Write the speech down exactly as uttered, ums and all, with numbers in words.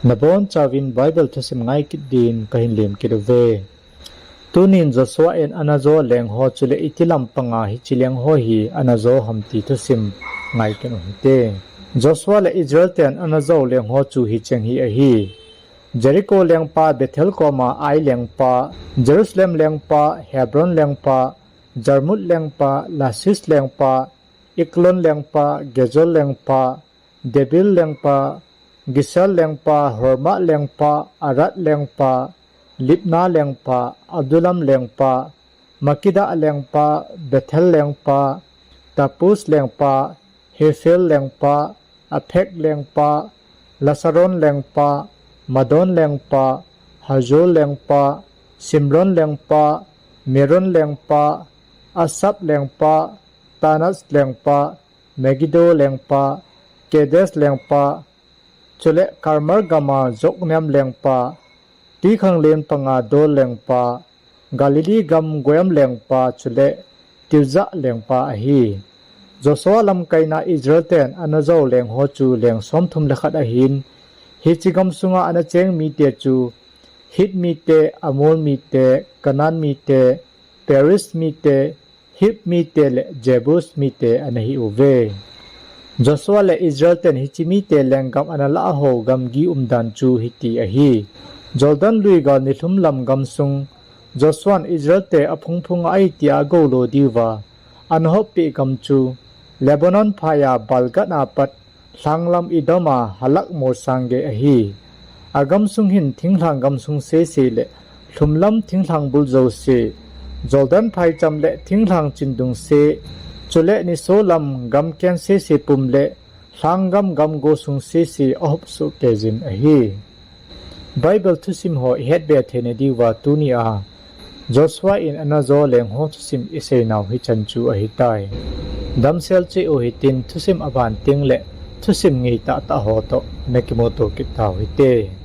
Nabonchauvin Bible thusim ngai kit din kahin lem kit uve. Tunin Joshua in ana jo lengho chule iti lampanga hiche lengho hi ana jo ham ti thusim ngai kit uhite. Joshua le Israel ten ana jo lengho chu hicheng hi ahi. Jericho lengpa, Bethel koma Ai lengpa, Jerusalem lengpa, Hebron lengpa, Jarmuth lengpa, Lachish lengpa, Eglon lengpa, Gezer lengpa, Debir lengpa, Geser lengpa, Hormah lengpa, Arad lengpa, Libnah lengpa, Adullam lengpa, Makkedah lengpa, Bethel lengpa, Tappuz lengpa, Hephel lengpa, Aphek lengpa, Lasharon lengpa, Madon lengpa, Hazor lengpa, Simron lengpa, Meron lengpa, Aphek lengpa, Taanach lengpa, Megiddo lengpa, Kedesh lengpa, chule Karmel gama Jokneam lengpa, twikhanglen panga Dor lengpa, Galilee gam Goiim lengpa chule Tirzah lengpa ahi. Joshua lamkaina Israel ten ana jo lengho chu leng somthum le khat ahin, hiche gamsunga ana cheng mite chu Hit mite, Amor mite, Canaan mite, Periz mite, Hiv mite le Jebus mite ana hi uve. Joshua le Israel ten hiche mite lenggam ana lah ho gamgi umdan chu hiti ahi. Jordan lui gal nilhum lam gamsung, Joshuan Israel te aphungphunga ahitia agoulo diuva ana hoppeh gam chu Lebanon phaia Baal-gad a pat lhanglam Edom a Halak molsang gei ahi. Agamsung hin thinglhang gamsung sese le lhumlam thinglhang bul jouse, Jordan phaicham le thinglhang chindung se, chule nisolam gamken sese pum le lhanggam gamgo sung sese ahop sohkeiyin ahi. Bible thusim ho ihetbe theina diuva tunia Joshua in ana jo lengho thusim iseinau hichan chu ahitai. Damsel cheh u hitin thusim aban tengle thusim ngeitah tah ho toh nakimuto kit tau hite.